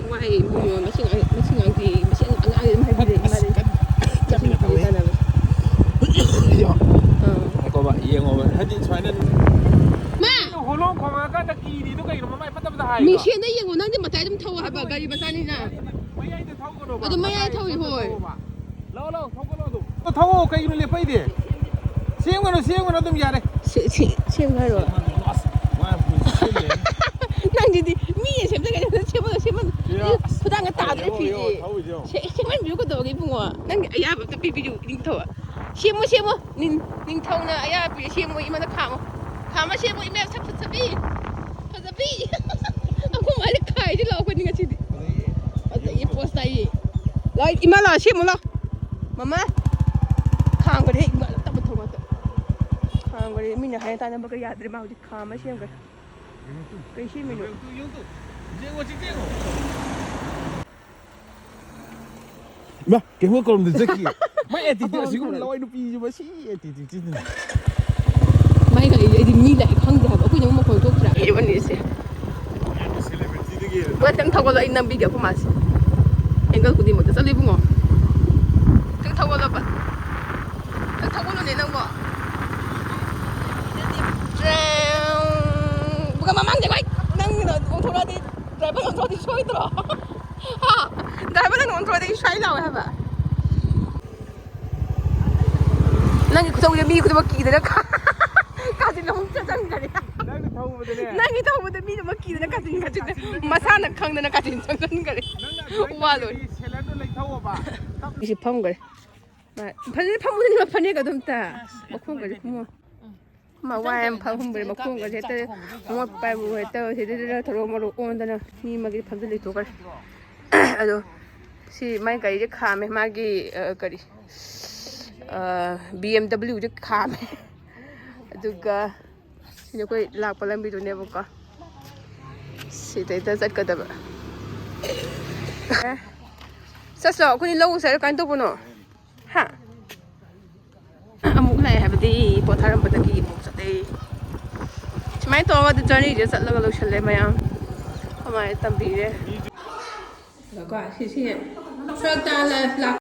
ꯋꯥꯏ ꯏꯕꯨꯡꯉꯣ, ꯃꯁꯤ ꯉꯥꯡ-, ꯃꯁꯤ ꯉꯥꯡꯗꯦ, ꯃꯁꯤ ꯑꯉꯥꯡ ꯑꯗꯨꯝ ꯍꯥꯏꯕꯤꯔꯦ, ꯑꯁ, ꯃꯥꯗꯤ ꯀꯟ-, ꯆꯠꯈꯤꯅ ꯀꯟꯅ ꯇꯧꯋꯦ꯫ ꯇꯥꯟꯅꯕ꯫ ꯑꯥ꯫ ꯉꯥꯏꯈꯣꯕ, ꯌꯦꯡꯉꯣꯕ꯫ ꯍꯥꯏꯗꯤ ꯁꯨꯃꯥꯏꯅ ꯃꯥ! ꯍꯣꯂꯣꯡ ꯈꯣꯡꯉꯛꯑꯀꯥꯟꯗ ꯀꯤꯔꯤꯗꯣ ꯀꯩꯅꯣ? ꯃꯃꯥꯏ ꯐꯠꯇꯕꯗ ꯍꯥꯏꯗꯣ꯫ ꯃꯤꯡꯁꯦꯟꯗ ꯌꯦꯡꯉꯣ, ꯅꯪꯗꯤ ꯃꯇꯥꯏ ꯑꯗꯨꯝ ꯊꯧꯑꯣ ꯍꯥꯏꯕ, ꯒꯥꯔꯤ ꯃꯆꯥꯅꯤꯅ꯫ ꯃꯌꯥꯏꯗ ꯊꯧꯒꯅꯣꯕ꯫ ꯑꯗꯨ ꯃꯌꯥꯏ ꯊꯧꯏ, ꯍꯣꯏ꯫ ꯂꯥꯛꯑꯣ, ꯂꯥꯛꯑꯣ, ꯊꯧꯒꯠꯂꯣ ꯑꯗꯨꯝ꯫ ꯊꯧꯑꯣ, ꯀꯩꯒꯤꯅꯣ ꯂꯦꯞꯄꯛꯏꯗꯤ? ꯁꯦꯝꯒꯅꯨ, ꯁꯦꯝꯒꯅꯨ, ꯑꯗꯨꯝ ꯌꯥꯔꯦ꯫ ꯁꯦ-, ꯁꯦ-, ꯁꯦꯝꯒꯅꯨ ꯍꯥꯏꯔꯣ? ꯑꯁ, ꯃꯥ ꯁꯦꯝꯂꯦ꯫ ꯅꯪꯁꯤꯗꯤ ꯃꯤꯅ ꯁꯦꯝꯖꯒꯦ, ꯅꯪ ꯁꯦꯝꯃꯣ, ꯁꯦꯝꯃꯣ꯫ ꯌꯥ, ꯈꯨꯗꯥꯡꯒ ꯇꯥꯗ꯭ꯔꯦ ꯌꯦꯡꯉꯣ, ꯐꯤꯁꯦ꯫ ꯌꯦꯡꯉꯣ, ꯊꯧꯔꯤꯁꯦ ꯌꯦꯡꯉꯣ꯫ ꯁꯦ-, ꯁꯦꯝꯍꯟꯕꯤꯌꯨ ꯀꯩꯗꯧꯔꯒꯦ, ꯏꯕꯨꯡꯉꯣ? ꯅꯪꯒꯤ ꯑꯌꯥꯕ ꯑꯝꯇ ꯄꯤꯕꯤꯌꯨ, ꯏꯅꯤꯡꯊꯧ꯫ ꯁꯦꯝꯃꯣ, ꯁꯦꯝꯃꯣ꯫ ꯅꯤꯡ-, ꯅꯤꯡꯊꯧꯅ ꯑꯌꯥꯕ ꯄꯤꯔꯦ, ꯁꯦꯝꯃꯣ, ꯏꯃꯥꯅ ꯈꯥꯝꯃꯣ꯫ ꯈꯥꯝꯃ ꯁꯦꯝꯃꯣ, ꯏꯃꯥ, ꯁꯛ ꯐꯖꯕꯤ꯫ ꯐꯖꯕꯤ꯫ ꯑꯩꯈꯣꯏ ꯃꯥꯁꯦ ꯈꯥꯏꯁꯦ ꯂꯥꯎꯕꯅꯤ ꯉꯁꯤꯗꯤ꯫ ꯐꯖꯩꯌꯦ, ꯄꯣꯁ ꯇꯥꯏꯌꯦ꯫ ꯂꯥꯎ, ꯏꯃꯥ ꯂꯥꯎ, ꯁꯦꯝꯃꯨ ꯂꯥꯎ꯫ ꯃꯃꯥ꯫ ꯈꯥꯝꯈ꯭ꯔꯦ, ꯏꯃꯥ, ꯇꯞꯅ ꯊꯧ, ꯇꯞꯅ꯫ ꯈꯥꯝꯈ꯭ꯔꯦ, ꯃꯤꯅ ꯍꯥꯏꯅ ꯇꯥꯅꯕꯒ ꯌꯥꯗ꯭ꯔꯦ, ꯃꯥ ꯍꯧꯖꯤꯛ ꯈꯥꯝꯃ ꯁꯦꯝꯈ꯭ꯔꯦ꯫ ꯀꯩ ꯁꯦꯝꯃꯤꯅꯣ? ꯌꯦꯡꯉꯣ, ꯁꯤ ꯌꯦꯡꯉꯣ꯫ ꯏꯃꯥ, ꯀꯩꯝꯒ ꯀꯧꯔꯝꯗ ꯆꯠꯈꯤ꯫ ꯃꯥꯏ attitude ꯑꯁꯤꯒꯨꯝꯕ ꯂꯋꯥꯏ ꯅꯨꯄꯤꯁꯤ ꯃꯁꯤ attitude ꯁꯤꯗꯅ꯫ ꯃꯥꯏ ꯒꯥꯔꯤꯁꯦ ꯑꯩꯗꯤ ꯃꯤ ꯂꯥꯛꯑꯦ ꯈꯪꯗꯦ ꯍꯥꯏꯕ꯫ ꯑꯩꯈꯣꯏꯅ ꯑꯃꯨꯛ ꯃꯈꯣꯟ ꯊꯣꯛꯇ꯭ꯔꯥ? ꯌꯦꯡꯉꯨꯅꯦ ꯁꯦ꯫ ꯁꯦꯂꯦꯕ꯭ꯔꯤꯇꯤꯗꯒꯤ ꯍꯦꯟꯅ ꯈꯤꯇꯪ ꯊꯧꯒꯠꯂꯣ, ꯑꯩ ꯅꯝꯕꯤꯒꯦ ꯑꯩꯈꯣꯏ ꯃꯥꯁꯦ꯫ ꯑꯦꯡꯒꯜ ꯈꯨꯗꯤꯡꯃꯛꯇ ꯆꯠꯂꯨ ꯏꯕꯨꯡꯉꯣ꯫ ꯈꯤꯇꯪ ꯊꯧꯒꯠꯂꯣꯕ꯫ ꯈꯤꯇꯪ ꯊꯧꯒꯠꯂꯨꯅꯦ ꯅꯪꯕꯣ꯫ ꯇ꯭ꯔꯦꯡ꯫ ꯃꯃꯥꯡꯗ ꯚꯥꯏ ꯅꯪꯒꯤꯗꯣ ꯑꯣꯟꯊꯣꯔꯛꯑꯗꯤ, ꯗ꯭ꯔꯥꯏꯚꯔ ꯑꯣꯟꯊꯣꯔꯛꯑꯗꯤ ꯁꯣꯏꯗ꯭ꯔꯣ? ꯍꯥ? ꯗ꯭ꯔꯥꯏꯚꯔ ꯅꯪ ꯑꯣꯟꯊꯣꯔꯛꯑꯗꯤ ꯁ꯭ꯋꯥꯏ ꯂꯥꯎꯋꯦ ꯍꯥꯏꯕ꯫ ꯅꯪꯒꯤ ꯈꯨꯊꯧꯗ ꯃꯤ ꯈꯨꯗꯤꯡꯃꯛ ꯀꯤꯗꯅ ꯀꯥ-, ꯀꯥꯆꯤꯟ ꯑꯃꯨꯛ ꯆꯪꯈꯔꯦ꯫ ꯅꯪꯅ ꯊꯧꯕꯗꯅꯦ꯫ ꯅꯪꯒꯤ ꯊꯧꯕꯗ ꯃꯤ ꯑꯃ ꯀꯤꯗꯅ ꯀꯥꯆꯤꯟ, ꯀꯥꯆꯤꯟ, ꯃꯁꯥꯅ ꯈꯪꯗꯅ ꯀꯥꯆꯤꯟ ꯆꯪꯁꯤꯟꯈꯔꯦ꯫ ꯅꯪꯅ ꯋꯥ ꯂꯣꯏꯔꯦ꯫ ꯁꯦꯂꯔꯗꯣ ꯂꯩꯊꯧꯑꯣꯕ꯫ ꯁꯤ ꯐꯝꯈ꯭ꯔꯦ꯫ ꯃꯥ ꯐꯖꯅ ꯐꯝꯃꯨꯗꯅ ꯐꯅꯦꯛ ꯑꯗꯨꯝꯇ꯫ ꯃꯈꯣꯡꯒꯁꯦ ꯈꯨꯝꯃꯣ꯫ ꯃꯥ ꯋꯥ ꯌꯥꯝ ꯐ-, ꯍꯨꯝꯕ꯭ꯔꯦ, ꯃꯈꯣꯡꯒꯁꯦ ꯍꯦꯛꯇ ꯃꯣꯠ ꯄꯥꯏꯕꯨ ꯍꯦꯛꯇ ꯁꯤꯗꯩꯗ ꯊꯔꯣ ꯃꯔꯣ ꯑꯣꯟꯗꯅ ꯃꯤ ꯑꯃꯒꯤ ꯐꯝꯗ ꯂꯩꯊꯣꯛꯈ꯭ꯔꯦ꯫ ꯑꯗꯣ ꯁꯤ ꯃꯥꯏ ꯒꯥꯔꯤꯁꯦ ꯈꯥꯝꯃꯦ, ꯃꯥꯒꯤ, ꯑ, ꯀꯔꯤ, ꯑ, B M W ꯁꯦ ꯈꯥꯝꯃꯦ꯫ ꯑꯗꯨꯒ ꯁꯤꯅ ꯑꯩꯈꯣꯏ ꯂꯥꯛꯄ ꯂꯝꯕꯤꯗꯨꯅꯦꯕꯀꯣ꯫ ꯁꯤꯗꯩꯗ ꯆꯠꯀꯗꯕ꯫ ꯑꯦ, ꯆꯠꯁꯣ, ꯑꯩꯈꯣꯏꯅꯤ ꯂꯧ ꯎꯁꯦ ꯍꯥꯏꯔꯣ, ꯀꯃꯥꯏꯅ ꯇꯧꯕꯅꯣ? ꯍꯥ? ꯑꯃꯨꯛ ꯂꯥꯛꯑꯦ ꯍꯥꯏꯕꯗꯤ ꯄꯣꯊꯥꯔꯝꯕꯗꯒꯤ ꯑꯃꯨꯛ ꯆꯠꯂꯦ꯫ ꯁꯨꯃꯥꯏꯅ ꯇꯧꯔꯒ ꯑꯗꯨ journeyꯁꯦ ꯆꯠꯂꯒ ꯂꯣꯏꯁꯜꯂꯦ ꯃꯌꯥꯝ꯫ ꯀꯃꯥꯏꯅ ꯇꯝꯕꯤꯔꯦ꯫ ꯀꯣ ꯁꯤꯁꯤ ꯐꯔꯛ ꯇꯥꯅ ꯂꯥꯛꯄ